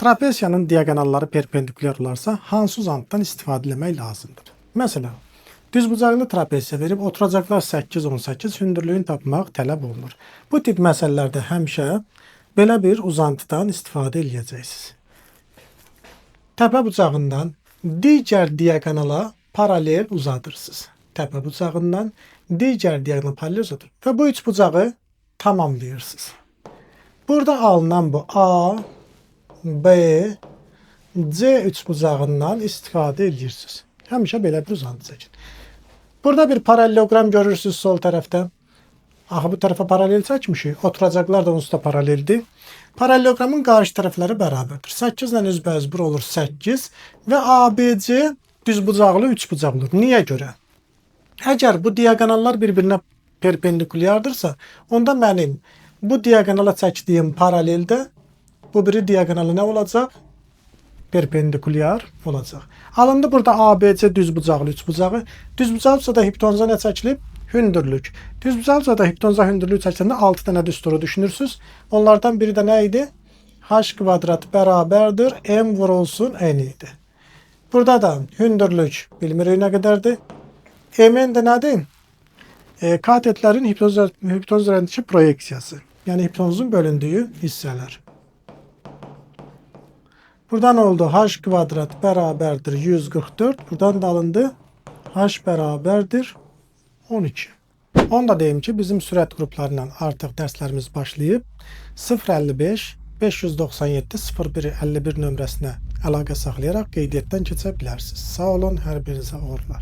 Trapesiyanın diaqonalları perpendikulyar olarsa, hansı uzantıdan istifadə etmək lazımdır? Məsələn, düzbucaqlı trapesiya verib oturacaqlar 8, 18 hündürlüyünü tapmaq tələb olunur. Bu tip məsələlərdə həmişə belə bir uzantıdan istifadə eləyəcəksiniz. Təpə bucağından digər diaqonala paralel uzadırsınız. Təpə bucağından digər diaqonala paralel uzadır və bu üç bucağı tamamlayırsınız. Burada alınan bu A, B, C üçbucağından istifadə edirsiniz. Həmişə belə bir uzantı çəkin. Burada bir parallelogram görürsünüz sol tərəfdə. Axı bu tərəfə paralel çəkmişik. Oturacaqlar da onsuz da paraleldir. Paralleloqramın qarşı tərəfləri bərabərdir. 8 ilə üzbəüz 1 olur 8 və ABC düzbucaqlı üçbucaq olur. Niyə görə? Əgər bu diaqonallar bir-birinə perpendikulyardırsa, onda mənim bu diaqonala çəkdiyim paraleldə bu biri diaqonalı nə olacaq? Perpendikulyar olacaq. Alındı burada ABC düzbucaqlı üçbucağı. Düzbucaqlısa da hipotenuza nə çəkilib? Hündürlük. Düzbucaqlısa da hipotenuza hündürlük çəkiləndə 6 dənə düsturu düşünürsüz. Onlardan biri də nə idi? H kvadrat bərabərdir M vurulsun N idi. Burada da hündürlük bilmirik nə qədərdir. MN də nədir? Katetlərin hipotenuz üzərindəki proyeksiyası. Yəni hipotenuzun bölündüyü hissələr. Buradan oldu h kvadrat bərabərdir 144. Buradan da alındı h bərabərdir 12. Onu da deyim ki, bizim sürət qrupları ilə artıq dərslərimiz başlayıb. 055 597 01 51 nömrəsinə əlaqə saxlayaraq qeydiyyatdan keçə bilərsiniz. Sağ olun, hər birinizə uğurlar.